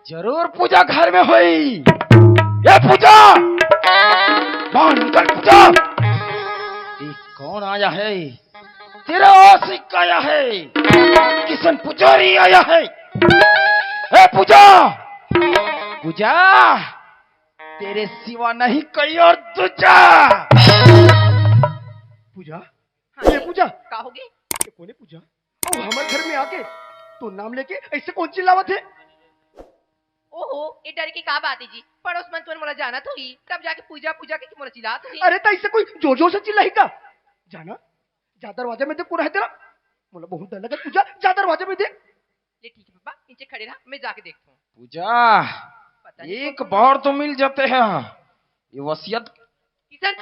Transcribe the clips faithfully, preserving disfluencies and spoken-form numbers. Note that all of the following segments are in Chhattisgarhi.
जरूर पूजा घर में होई। ए पूजा, बाहर निकल पूजा। ये कौन आया है? तेरा आशिक आया है, किशन पुजारी आया है। ए पूजा, पूजा, तेरे सिवा नहीं कोई और दूजा। पूजा, ये पूजा। का होगे? ये कोने पूजा? अउ हमर घर में आके तो नाम लेके ऐसे कौन चिल्लावत है? ओहो, ए डर के का बात है जी? पड़ोस मन तुमन मोला जानत होही, तब जाके पूजा, पूजा के मोला चिल्लात होही। अरे, त ऐसे कोई जोर जोर से चिल्लाही का? जाना, जा दरवाजा में देख, कोन है तेरा। मोला बहुत डर लगे पूजा, जा दरवाजा में देख। ले ठीक है पापा, नीचे खड़े रहा, मैं जाके देखता हूँ। पूजा, पता नहीं एक कौन बार तो मिल जाते हैं, ये वसीयत। किशन।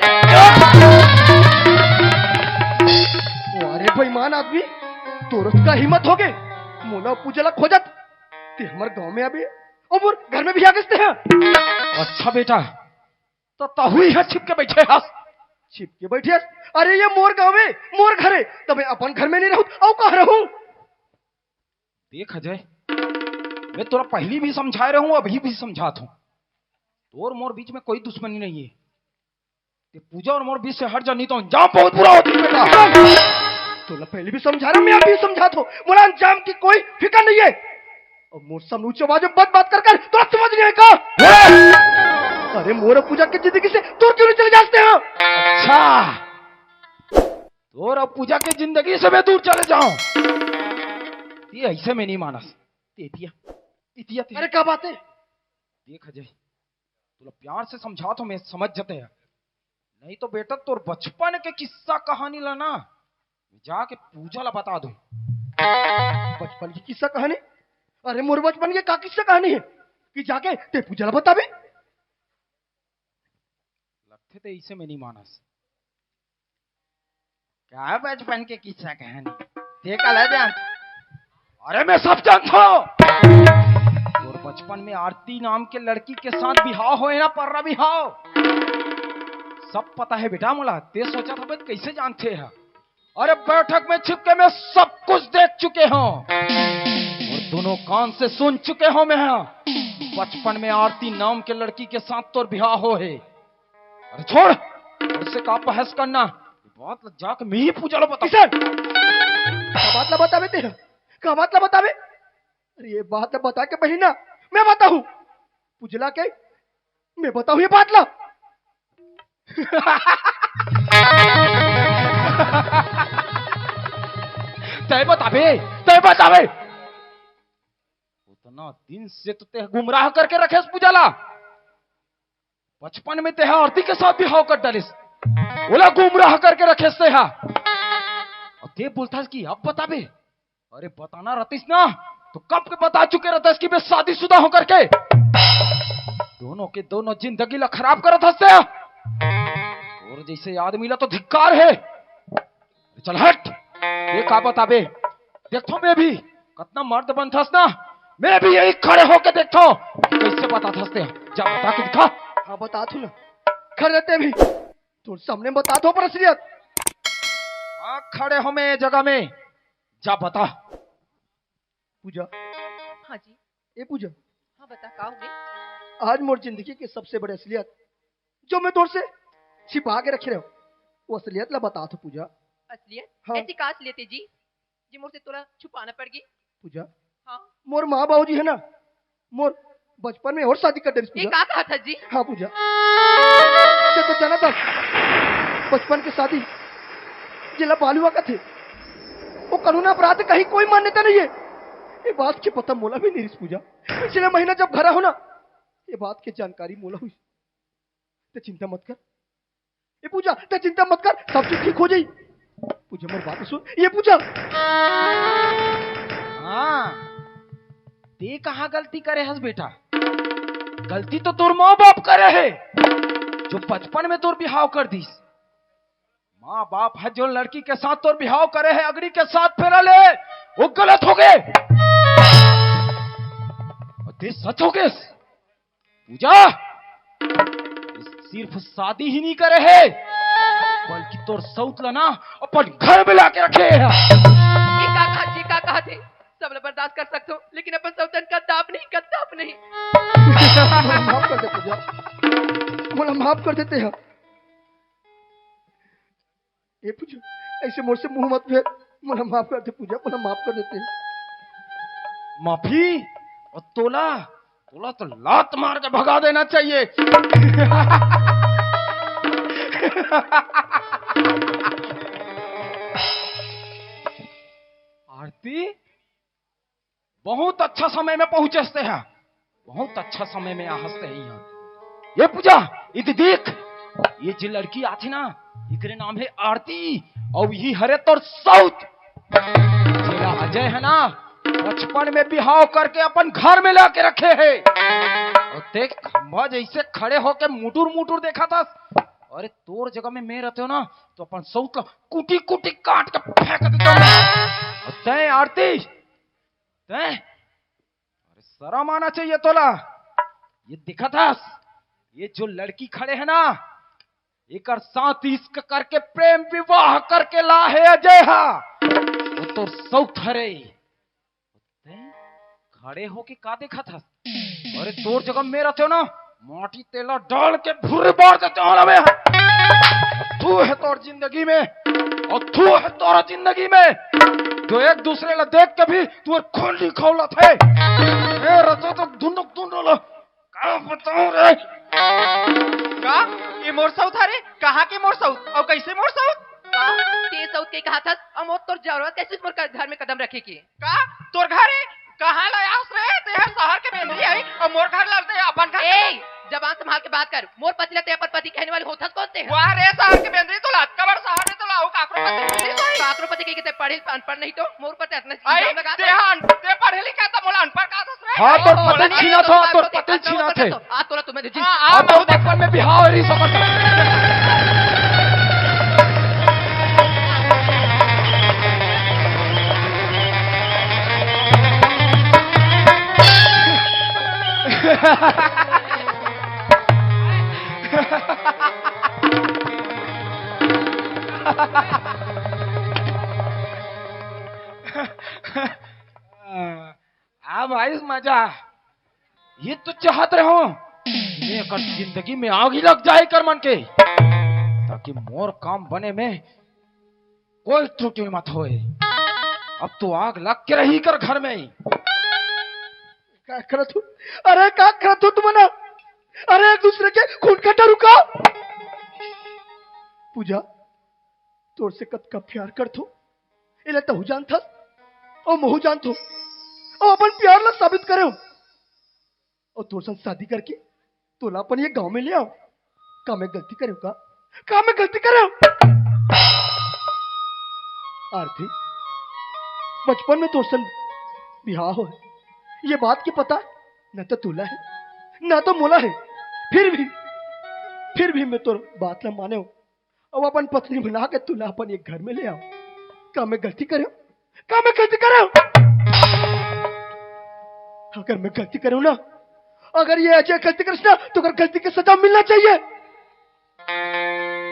अरे बेईमान आदमी, तोर का हिम्मत होगे, मोला पूजा ला खोजत, ते हमर गांव में आबे, अउ मोर घर में भी आ गए हैं। अच्छा बेटा, तो तहू इहाँ छिप के बैठे हस। छिप के बैठे हस? अरे ये मोर गांव है, मोर घर है, त मैं अपन घर में नहीं रहूं, अउ कहाँ रहूं? देख अजय, मैं तोला पहली भी समझाए रहूं, अभी भी समझात हूं, तोर मोर बीच में कोई दुश्मनी नहीं है। ते पूजा अउ मोर बीच से हट जा, नहीं तो अंजाम बहुत बुरा होही बेटा। तोला पहली भी समझा रहा हूं, मैं अभी समझात हूं, मोला अंजाम की कोई फिकर नहीं है। अउ मोर सामने ऊंची आवाज में बात बात कर कर तोला समझ नहीं आए का? अरे मोर पूजा की जिंदगी से दूर क्यों नहीं चले जाते हैं? अच्छा, तोर पूजा की जिंदगी से मैं दूर चले जाऊं, ये ऐसे में नहीं मानस। ते दिया, ते दिया, ते अरे का बात है? देख अजय, तोला प्यार से समझात हूं, मैं समझ जाते हैं, नहीं तो बेटा तोर बचपन के किस्सा कहानी ला ना, मैं जाके पूजा ला बता दूं। बचपन की किस्सा कहानी? अरे मोर बचपन के का किस्सा कहानी है कि जाके ते पूजा ला बताबे? लगथे ते इसे में नहीं मानस। का बचपन के किस्सा कहानी? ते का ला जान? अरे मैं सब जानता हूँ। तोर बचपन में आरती नाम के लड़की के साथ बिहाव होए ना, पर्रा बिहाव। सब पता है बेटा मोला, ते सोचत हबे कैसे जानथे हा? अरे बैठक में छिप के मैं सब कुछ देख चुके हूँ और दोनों कान से सुन चुके हूँ मैं। बचपन में आरती नाम के लड़की के साथ तोर बिहाव होए हे। अरे छोड़, अउ से का बहस करना? बात ल जाके मैं ही पूजा ला बता। किशन, का बात ला बताबे ते? का बात ला बताबे? अरे ये बात ला बता के पहिली ना मैं बताहूँ। पूजा ला के मैं बताहूँ ये बात ला। तय बताबे, तय बताबे। उतना दिन से तो ते गुमराह करके रखेस पूजा ला। बचपन में तेहा आरती के साथ बिहाव कर डालिस, ओला गुमराह करके रखेस तेहा। अउ ते बोलथस कि अब बताबे। अरे बताना रहतिस ना तो कब के बता चुके रहतिस कि मैं शादीशुदा हूं करके। दोनों के दोनों जिंदगी ला खराब करत हस तेहा। तोर जैसे आदमी ला तो धिक्कार है। चल हट, ये का बताबे? देखथो मैं भी, कतना मर्द बनथस ना, मैं भी यही खड़े होके देखथो, कैसे बताथस ते। जा बता के दिखा। हाँ, बताथो ना, खड़े रहते भी, तोर सामने बताथो पर असलियत। हाँ, खड़े हो मैं ये जगह में, जा बता। पूजा। हाँ जी। ए पूजा। हाँ, बता, का होगे? आज मोर जिंदगी के सबसे बड़े असलियत, जो मैं तोर से छिपा के रखे रहे हूँ, वो असलियत ला बताथो पूजा। असलियत? हाँ। ऐसी का असलियत है जी, जे मोर से तोला छुपाना पड़ गई? पूजा। हाँ। मोर माँ बाबूजी है ना, मोर बचपन में अउ शादी कर देस ये पूजा। का कहा था जी? हाँ पूजा, ते तो जानत हस, बचपन के शादी जेला बाल विवाह कथे, वो कानून अपराध, कहीं कोई मान्यता नहीं है। ये बात के पता मोला भी नहीं रहिस पूजा। पिछले महीना जब घर आए हंव ना, ये बात के जानकारी मोला हुई। ते चिंता मत कर, ये पूजा, ते चिंता मत कर, सब चीज ठीक हो जाई। पूजा, मोर बात सुन, ये पूजा। हाँ, ते कहाँ गलती करे हस बेटा? गलती तो तोर माँ बाप करे हे, जो बचपन में तोर बिहाव कर दिस। माँ बाप ह जोन लड़की के साथ तोर बिहाव करे हे, अगड़ी के साथ फेरा ले, वो गलत होगे। अउ ते सच होगेस पूजा। सिर्फ शादी ही नहीं करे हे, बल्कि तोर सौत ला ना अपन घर में लाके रखे हे। ये का कहा, ये का कहा थे? सब ला बर्दाश्त कर सकथों, लेकिन अपन सौतन कदाप नहीं, कदाप नहीं। मोला माफ कर दे पूजा, मोला माफ कर देते हैं। ए पूजा, ऐसे मोर से मुंह मत फेर, मोला माफ कर दे पूजा, मोला माफ कर देते हैं। माफी? और तोला, तोला तो लात मार के भगा देना चाहिए। आरती, बहुत अच्छा समय में पहुंचे हस तेहा, बहुत अच्छा समय में आ हस तेहा यहाँ। ये पूजा, इधर देख, ये जो लड़की आथे ना, इकरे नाम है आरती, और यही हरे तोर सौत। जेला अजय है ना, बचपन में बिहाव करके अपन घर में लाके रखे है। और देख, खंभा जैसे खड़े होके मुटुर मुटुर देखा था। अरे, तोर जगह में मैं रहते हो ना, तो अपन सौत ला कुटी कुटी काट के फेंक देता हूँ। और तय आरती, तय, अरे, शर्म आना चाहिए तोला। ये दिखत हस, ये जो लड़की खड़े है ना, एकर साथ इश्क करके प्रेम विवाह करके ला है अजय हा। वो तो सौत हरे। तैं खड़े होके का देखत हस? अरे, तोर जगह में रहते हो ना, माटी तेला डाल के भुर्र बार देते हो ना बे। तू है तोर जिंदगी में, और तू है तोरा जिंदगी में, जो एक दूसरे ला देख के भी तू खून नहीं खौलत है। ए, रतो तो दुंदुक दुंदो ला, का बताऊं रे? का? ये मोर सौत हरे? कहाँ के मोर सौत? और कैसे मोर सौत? का? ते सौत के कहा था, और मोर तोर जरूरत कैसे मोर घर में कदम रखे के? का? तोर घर है? कहाँ ला आस रे? ते हर शहर के बेंदरी आई और मोर घर लड़ दे अपन घर। ए, जबान संभाल के बात कर। मोर पति ला ते अपन पति कहने वाली होथस कौन ते? वाह रे शहर के बेंदरी, तो लात का बड़ शहर है, तो लाऊ काकरो पति बेंदरी तो आई। काकरो पति कही के ते पढ़े अनपढ़ नहीं तो मोर पति इतना आई, इल्जाम लगा ते दे। हन, ते पढ़े लिखे तो मोला अनपढ़ का दस रे। हाँ, तोर पति छीना था, तोर पति छीना थे। आज तोला तुम्हें जी। हाँ, हाँ, अब तो बचपन में बिहाव रही समझ। आ भाई मजा, ये तो चाहत रहो, मैं कर जिंदगी में आग ही लग जाए कर मन के, ताकि मोर काम बने में कोई त्रुटि मत होए। अब तो आग लग के रही कर घर में। का करत हो? अरे का करत हो तुमन? अरे एक दूसरे के खून खट्टा रुका। पूजा, तोर से कतका प्यार करथो, एला तहू जानथस, अउ महू जानथो, अउ अपन प्यार ला साबित करेव, अउ तोर संग शादी करके तोला अपन ये गांव में ले आव। का मैं गलती करेव का? का मैं गलती करेव? आरती, बचपन में तोर संग बिहाव होय, ये बात के पता न तो तोला हे, न तो मोला हे, फिर भी, फिर भी मैं तोर बात ला मानेव। अउ अपन पत्नी बना के तोला अपन एक घर में ले आव। का मैं गलती करेव? का मैं गलती करेव? अगर मैं गलती करेव ना, अगर ये अजय गलती करिस ना, तो ओकर गलती के सजा मिलना चाहिए।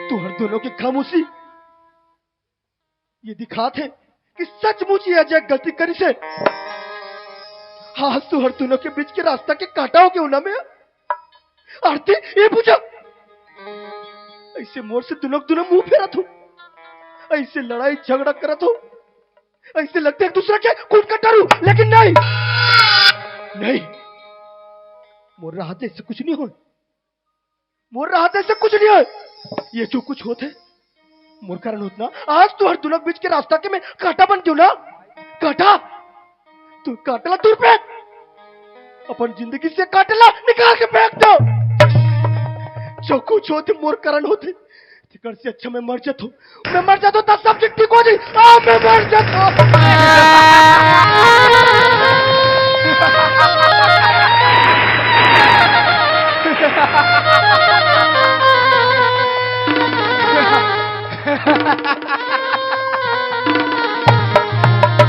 तुहर दोनों के खामोशी ये दिखात हे कि सचमुच ये अजय गलती करिस हे। हाँ, तुहर दोनों के बीच के रास्ता के कांटा होगे ना मैं। आरती, ये पूजा, ऐसे मोर से दोनों दोनों मुंह फेरत हो, ऐसे लड़ाई झगड़ा करत हो, ऐसे लगथे एक दूसरा के खून खट्टा रहू, लेकिन नहीं, नहीं, मोर रहते ऐसे कुछ नहीं होय। मोर रहते ऐसे कुछ नहीं होय। ये जो कुछ होत हे, मोर कारण होत ना। आज तुहर दोनों के बीच के रास्ता के मैं कांटा बन गेव ना। कांटा, तू कांटा ला दूर फेंक, अपन जिंदगी से कांटा ला निकाल के फेंक दो। जो कुछ होत हे, मोर कारण होत हे। तेकर से अच्छा मैं मर जाथों, मैं मर जाथों, तब सब चीज ठीक हो जाही। आ, मैं मर जाथों।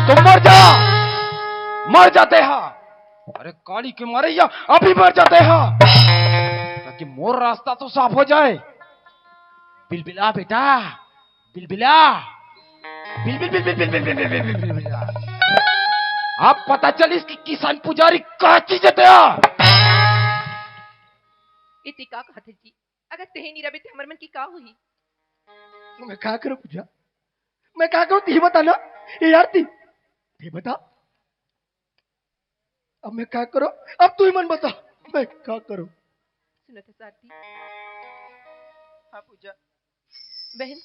तो मर जा, मर जाते हा। अरे काली के मरैया, अभी मर जाते हा, ताकि मोर रास्ता तो साफ हो जाए। बिलबिला बेटा, बिलबिला, बिलबिल बिलबिल बिलबिल बिलबिल बिलबिल बिलबिला। अब पता चलिस कि किशन पुजारी का चीज हे तेहा। ए, तें का कहत हस जी? अगर तें नइ रहिबे त हमर मन के का होही? मैं का करूं पूजा? मैं का करूं, तें ही बता ना। ए यार, तें, तें बता। अब मैं का करूं? अब तुही मन बता, मैं का करूं? सुनत हस आरती? हाँ पूजा। बहन,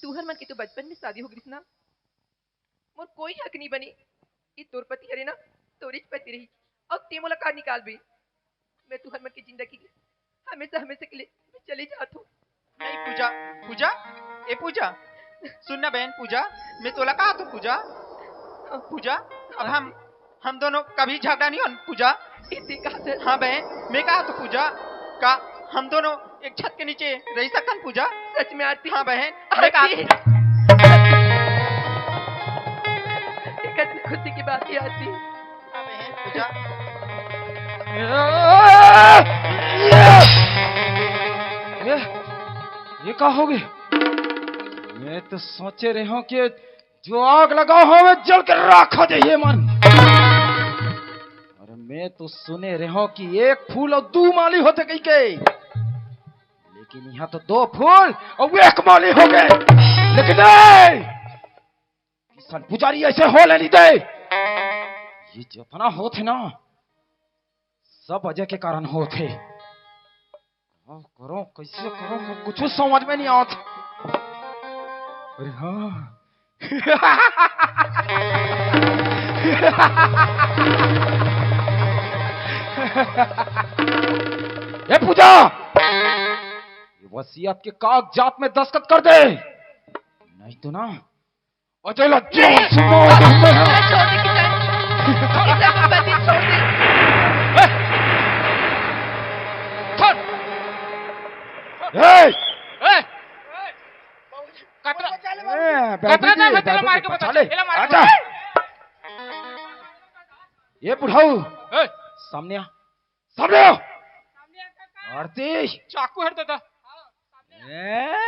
तुंहर मन के तो बचपन में शादी हो गइस ना, मोर कोई हक नइ बने। ए तोर पति हरे ना, तोरेच पति रही। अउ तें मोला का निकालबे? मैं तुंहर मन के जिंदगी ले हमेशा, हमेशा के लिए मैं चली जात हूँ। नहीं पूजा, पूजा, ए पूजा, सुन ना बहन पूजा, मैं तोला कहत हूँ पूजा, पूजा, अब हम, हम दोनों कभी झगड़ा नहीं होन पूजा। ए तें कहत हस? हाँ बहन, मैं कहत हूँ पूजा, का हम दोनों एक छत के नीचे रह सकथन पूजा? सच में आरती? हाँ बहन, मैं कहत आरती, ए कतनी खुशी के बात हे आरती। हाँ बहन, पूजा। ए, ए का होगे? मैं तो सोचे रहेंव कि जो आग लगाए हवय, जल के राख हो जाही मन। अरे, मैं तो सुने रहेंव कि एक फूल अउ दू माली होथे कहिके, लेकिन इहाँ तो दो फूल अउ एक माली होगे। लेकिन नहीं, किशन पुजारी अइसे होले नइ दे। ए जतना होथे ना, सब अजय के कारण होथे। का करों, कइसे करों, मोर कुछू समझ में नइ आवत। अरे हाँ। ए पूजा, ये वसीयत के कागजात में दस्तखत कर दे, नहीं तो ना अजय ला जान से मार दूंगा। अरे छोड़ दे किशन। किशन, मेरा पति छोड़ दे। ए! छोड़। ए! ए! कतरा, ए, कतरा बाबूजी, ना मैं तेला बाबूजी, मार के बचा बता, ले। तेला मार के आजा। बता। ए बुढ़ऊ, ए! सामने आ, सामने आ। आरती। चाकू हट दादा। ए?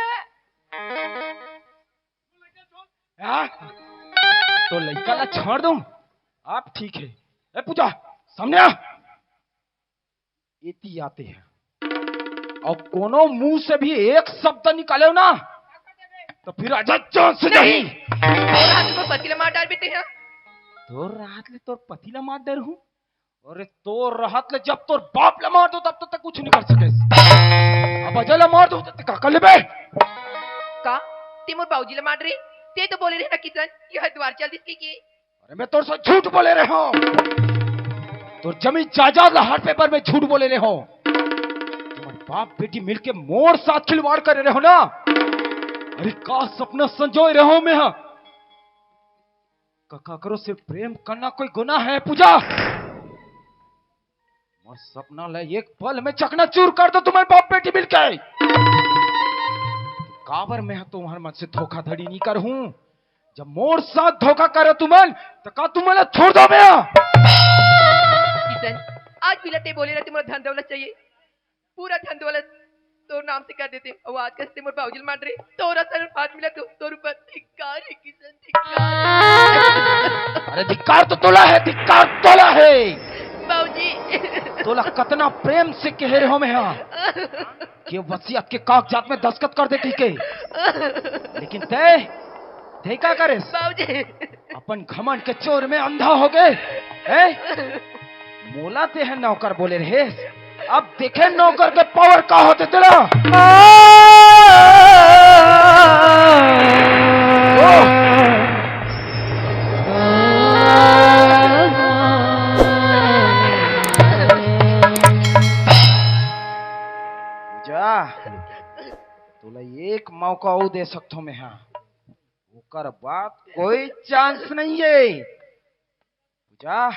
हाँ? तो लइका ला छोड़ दूं? अब ठीक हे। ए पूजा, सामने आ। एती आते हैं। अउ कोनो मुंह से भी एक शब्द निकालेव ना, तो फिर अजय जान से नहीं। नहीं। तोर हाथ ले मोर पति ला मार डारबे तेहा। तोर हाथ ले तोर पति ला मार डारहूं? अरे तोर रहत ले जब तोर बाप ला मार दूं तब तो तें कुछू नइ कर सकेस। अब अजय ला मार दूं त तें का कर लेबे? का? तें मोर बाबूजी ला मार रहे? तें तो बोले रहे ना किशन, ये हरिद्वार चल दिस कहिके। अरे मैं तोर से झूठ बोले रहेंव। तोर जमीन जायदाद ला हड़पे बर मैं झूठ बोले रहेंव। तुमन बाप बेटी मिलके मोर साथ खिलवाड़ करे रहेव ना। अरे का सपना संजोए रहेंव मैं हा। का, काकरो से प्रेम करना कोई गुनाह हे पूजा? मोर सपना ला एक पल में चकनाचूर कर दो तुमन बाप बेटी मिलके। काबर मैं हा तुमन मन से धोखाधड़ी नइ करहूं? जब मोर साथ धोखा करे तुमन, त का तुमन ला छोड़ दो मैं हा? किशन, आज भी ला तें बोले रहे तें मोला धन दौलत चाहिए, पूरा धन दौलत तोर नाम से कर देतेंव। अउ आज कइसे तें मोर बाबूजी ला मार रहे, तोर असन बात मिला तो तोर ऊपर धिक्कार हे किशन, धिक्कार। अरे धिक्कार तो तोला हे, धिक्कार तोला हे। बाबूजी। तोला कतना प्रेम से कहे रहेंव मैं हा कि वसीयत के कागजात में दस्तखत कर दे कहिके, लेकिन तें, तें का करेस? बाबूजी। अपन घमंड के चोर में अंधा होगे, हैं? मोला तेहा नौकर बोले रहेस, अब देखे नौकर के पावर का होथे तेला। ओह! जा, तोला एक मौका अउ दे सकथों मैं हा, ओकर बाद कोई चांस नइ हे। पूजा,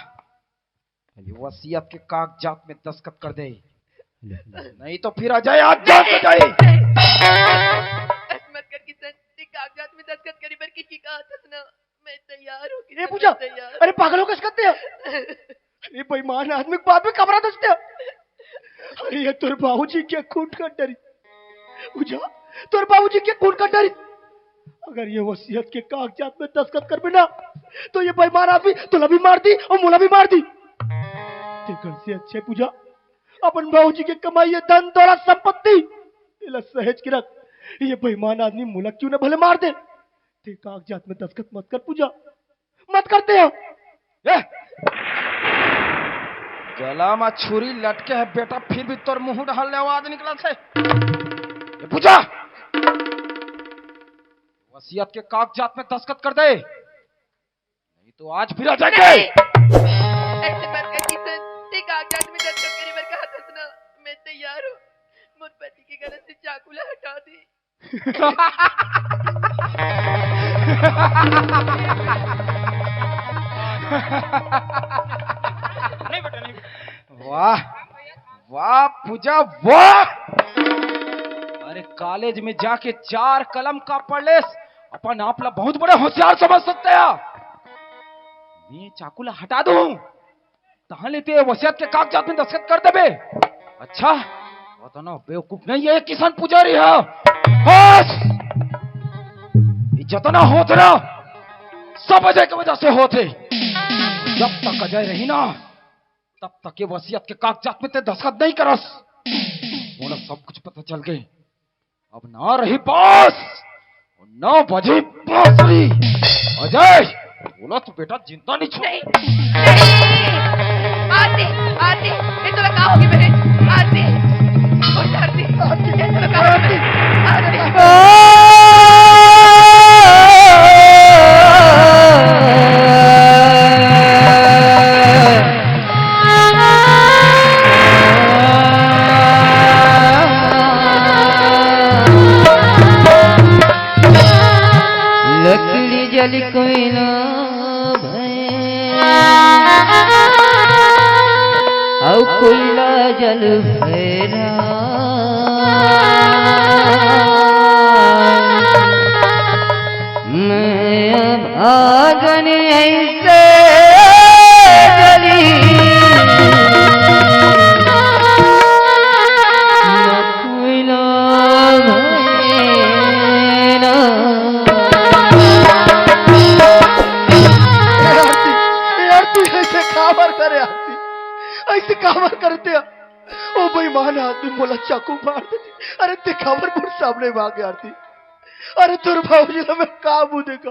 ये वसीयत के कागजात में दस्तखत कर दे, नहीं तो फिर अजय आज जान से जाही। ऐसा मत कर किशन, तें कागजात में दस्तखत करे बर कहिके कहत हस ना, मैं तैयार हूँ ए किशन, पूजा, मैं तैयार। अरे पागल हो कस करते हैं? अरे बेईमान आदमी के बात में कबरा दसते हैं। अरे ये तोर बाबूजी के खून कर डरी। पूजा, तोर बाबूजी के खून कर डरी। अगर ये वसीयत के कागजात में दस्तखत करबे ना, तो ये बेईमान आदमी तोला भी मार दी अउ मोला भी मार दी। तेकर से अच्छे पूजा, अपन बाबूजी के कमाई, ये धन, दौलत, संपत्ति, एला सहेज के रख। ये बेईमान आदमी मोला क्यों ना भले मार दे, ते कागजात में दस्तखत मत कर पूजा, मत करते हो। ए, गला में छुरी लटके हे बेटा, फिर भी तोर मुंह डहर ले आवाज निकलत हे। ए पूजा, वसीयत के कागजात में दस्तखत कर दे, नहीं तो आज फिर आ जाएंगे। नहीं, ऐसे मत कर किशन, ते कागजात में दस्तखत करे बर कहा था ना, मैं तैयार हूँ। मोर पति के गला से चाकू ला हटा दे। नहीं बेटा, नहीं बेटा। वाह, वाह पूजा, वाह। अरे कॉलेज में जाके चार कलम का पढ़ लेस, अपन आप ला बहुत बड़े होशियार समझ सकते हैं। मैं चाकू ला हटा दूं, तहां ले ते वसीयत के कागजात में दस्तखत कर देबे। अच्छा, उतना बेवकूफ नहीं है किशन पुजारी है। बस, ये जितना होत ना, सब अजय के वजह से होत हे। जब तक अजय रही ना, तब तक ये वसीयत के कागजात में ते दस्तखत नहीं करस। मोला सब कुछ पता चल गए। अब ना रही बांस, ना बजी बांसुरी। अजय, बोला तो बेटा जिंदा नहीं छोड़। नहीं, नहीं। आरती, आरती, ये तोला का होगे बे? आरती, उठ आरती, ये तोला का होगे बे? आरती। लकड़ी जल कोयला भय, अउ कोयला जल भैरा। मैं अभागन ऐसे जली, न कोयला भैरा। ए आरती, ए आरती, ऐसे काबर करे आरती? ऐसे काबर करते? ओ बेईमान आदमी मोला चाकू मार दे। अरे ते काबर मोर सामने मांगे आरती? अरे तोर बाबूजी ला मैं का मुंह देखा?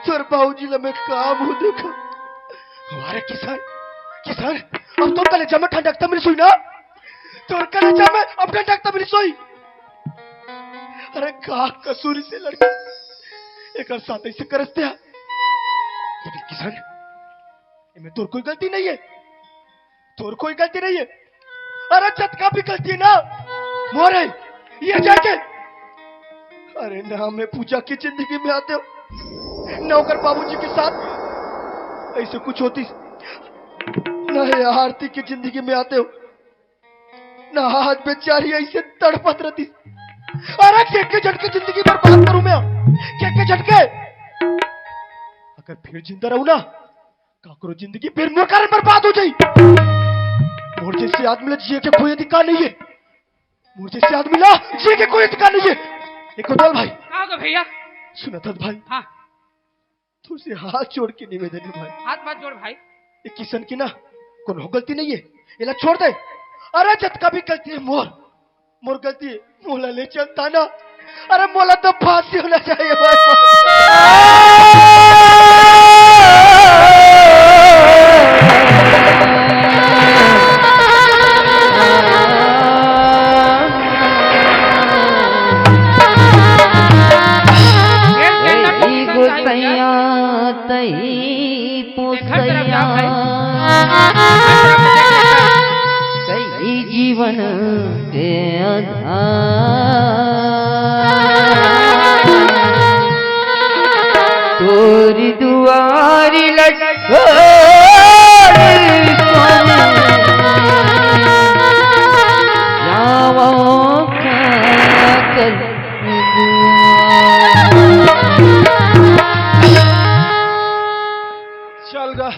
तोर बाबूजी ला मैं का मुंह देखा? अरे किशन, किशन, अब तोर कलेजा में ठंडक त मिलिस होही ना? तोर कलेजा में अब ठंडक त मिलिस होही। अरे का कसूर से लड़के एकर साथ ऐसे करस ते? लेकिन किशन, एमे तोर कोई गलती नहीं है, तोर कोई गलती नहीं है। अरे जतका भी गलती है ना, मोरे, ये जाके, अरे ना मैं पूजा की जिंदगी में आते हो, ना ओकर बाबूजी के साथ ऐसे कुछ होती, ना ये आरती की जिंदगी में आते हो, ना आज बेचारी ऐसे तड़पत रहती। अरे के के झटके जिंदगी बर्बाद करूं मैं, के के झटके। अगर फिर जिंदा रहूं ना, काकरो जिंदगी फिर मोर कारण बर्बाद हो जाई। मोर जैसे आदमी ला जिए के कोई अधिकार नहीं है। मोर जैसे आदमी ला जिए के कोई अधिकार नहीं है। एक कोतवाल भाई। का होगे भैया? सुना था भाई। हाँ। तुझसे हाथ जोड़ के निवेदन है भाई। हाथ मत जोड़ भाई। ये किशन की ना कोनो गलती नहीं है, एला छोड़ दे। अरे जतका भी गलती है मोर, मोर गलती है, मोला ले चलता ना। अरे मोला तो फांसी होना चाहिए भाई। ए गोसैया तई पोसैया, तई जीवन के आधार। तोरी दुआरी लटकोर जावो काकल। चल गा,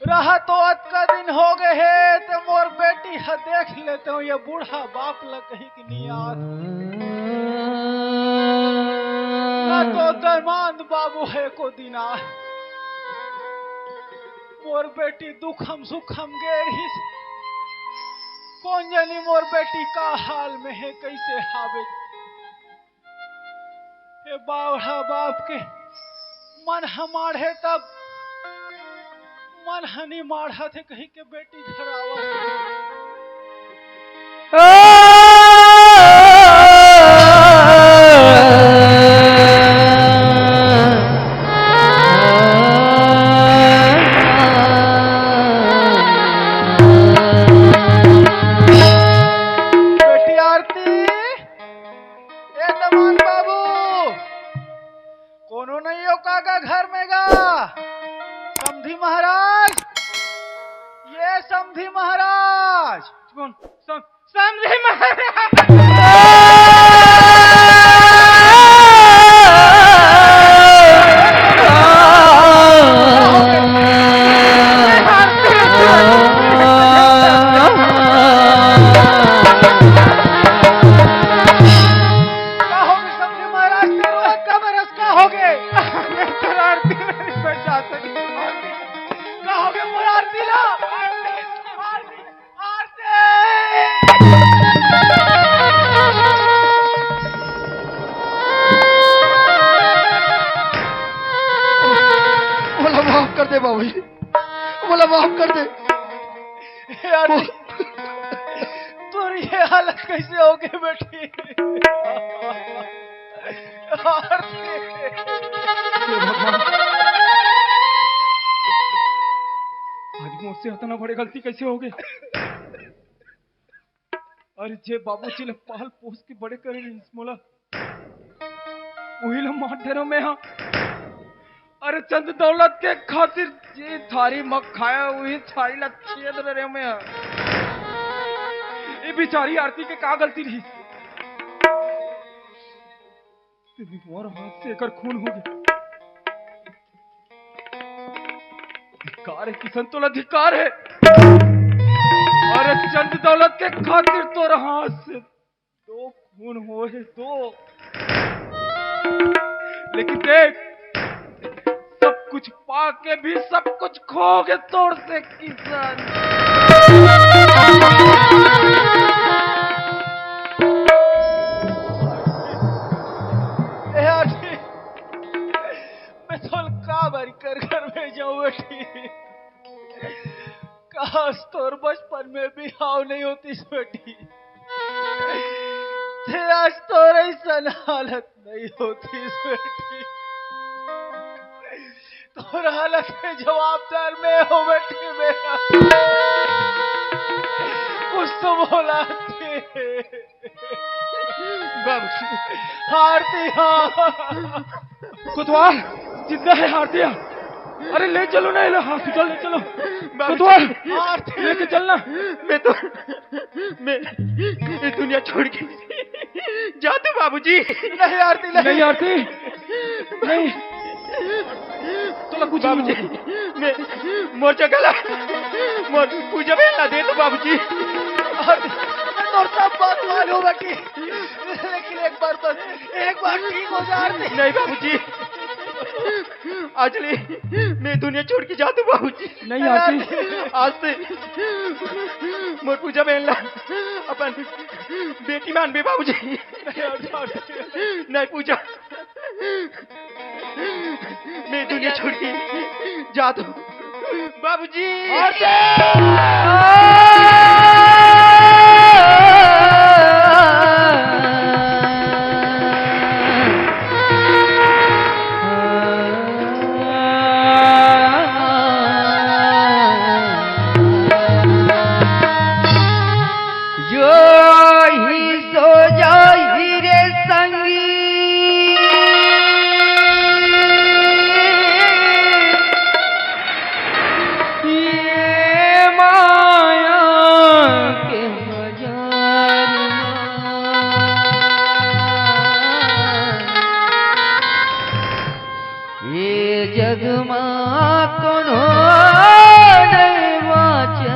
रहा तो अतका दिन हो गए हे, ते मोर बेटी ह देख लेते हो, ये बूढ़ा बाप ल कहीं की नहीं याद। तो दरमांद बाबू हे को दिना। मोर बेटी दुखम सुखम गे रहिस। कोन जनी मोर बेटी का हाल में हे, कइसे हावे। हे बावड़ा बाप के मन ह माढ़े तब मन ह नी माढ़त हे कहि के बेटी घर आवत हे। बेटी आरती, ए दमान बाबू, कोनो नहीं हो का, का घर में गा? समधी महाराज, ये समधी महाराज। कौन? सम-, समधी महाराज। का हो गे समधी महाराज, तेरो का बरस का हो गे? मैं तो आरती में नहीं बैठा सकी। का हो गे मोर आरती ला? आरती, आरती, आरती। मोला माफ कर दे बाबूजी, मोला माफ कर दे। यार, तोर ये हालत कैसे हो गई बेटी? आरती। हे भगवान, आज मोर से इतना बड़े गलती कैसे हो गई? अरे, जे बाबूजी ल पाल पोस के बड़े करे रहिस मोला, उही ल मार डरेंव मैं हा। अरे, चंद दौलत के खातिर जे थारी म खाया, उही थारी ल छेद डरेंव मैं हा। ये बेचारी आरती के का गलती रहिस? मोर हाथ से एकर खून हो गया। धिक्कार हे किसन, तोला धिक्कार हे। अरे चंद दौलत के खातिर तोर हाथ से दो खून हो हे, दो। लेकिन देख, सब कुछ पाके भी सब कुछ खो गे तोर से किसन। ए आरती, मैं तोला का बारी कर घर में जाऊं बेटी। काश तोर बचपन में बिहाव नहीं होतिस बेटी, ते आज तोर ऐसन हालत नहीं होतिस बेटी। तोर हालत के जवाबदार मैं हों बेटी, मैं। कुछ तो बोला थे। बाबूजी। आरती, हाँ। कोतवाल, जिंदा हे आरती। अरे ले चलो ना, ले हॉस्पिटल ले चलो। बाबूजी। कोतवाल, आरती। लेके चलना। मैं तो, मैं ये दुनिया छोड़ के जात हूँ बाबूजी। नहीं आरती, नहीं। नहीं आरती, नहीं। तोला कुछ नहीं बाबूजी, होगा। मैं मोर जगह ला, मोर पूजा बेन ला दे दो बाबूजी। आरती, मैं तोर सब बात मानूं बेटी, लेकिन एक बार बस, एक बार ठीक हो जा आरती। नहीं बाबूजी, आज ले मैं दुनिया छोड़ के जात हूँ बाबूजी। नहीं आरती। आज से मोर पूजा बेन ला अपन बेटी मानबे बाबूजी। नहीं पूजा, मैं दुनिया छोड़ के जात हूँ बाबूजी। जो ही सो जाही रे संगी, ये माया के बाजार मा। ये जग मा कोनो नहीं बाँचे,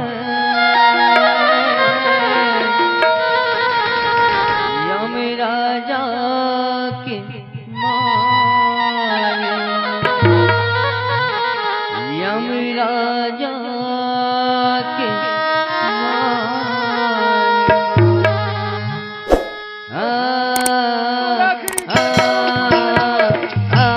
यम राजा के माँ। राजा के माई। आ, आ, आ, आ,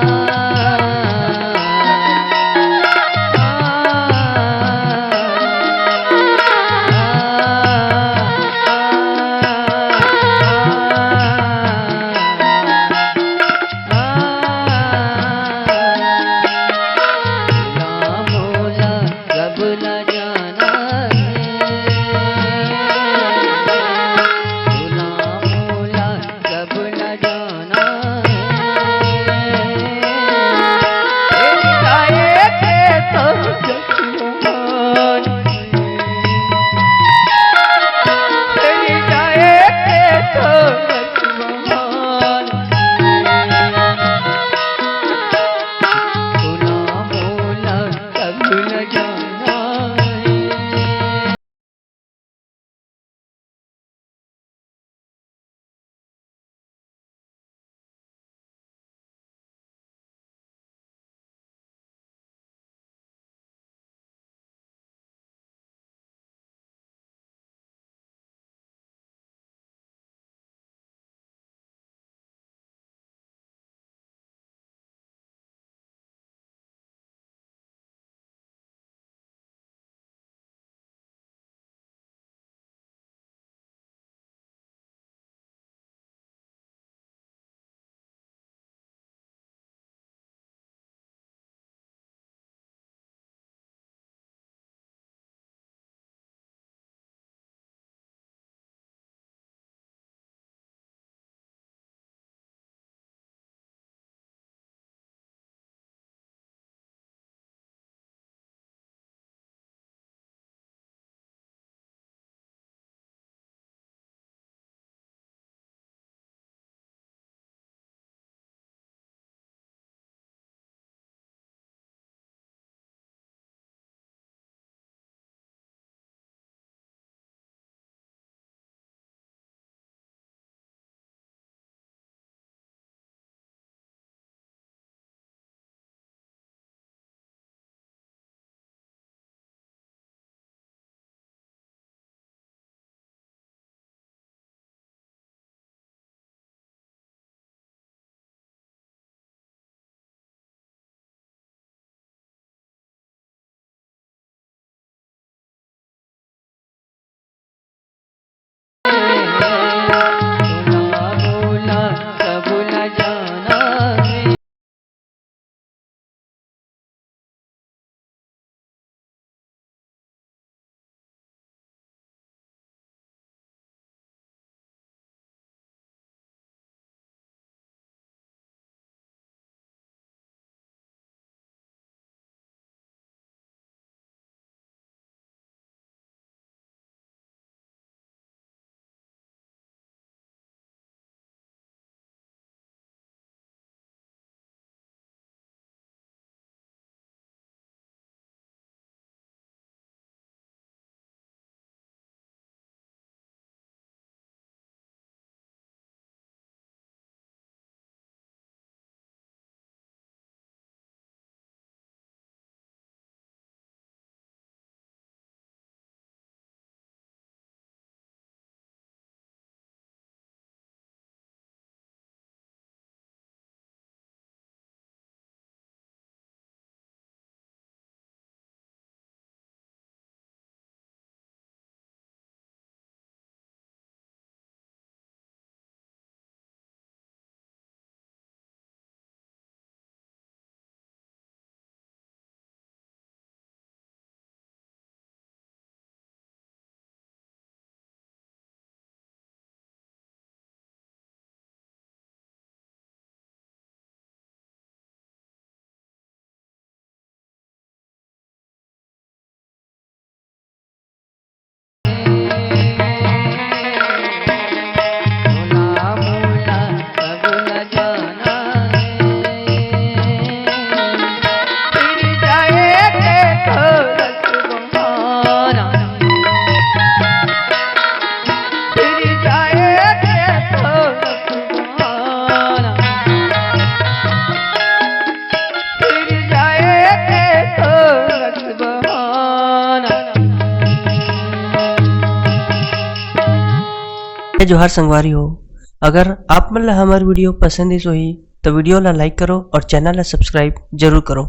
जोहार संगवारी हो, अगर आप मन ला हमर video पसंद आइस होही, तो video ला like करो और channel ला subscribe जरूर करो।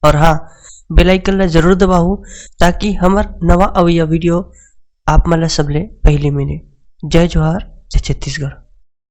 और हाँ, bell icon ला जरूर दबाओ, ताकि हमर नवा अवइया video आप मन ला सबले पहले मिले। जय जोहार, जय छत्तीसगढ़।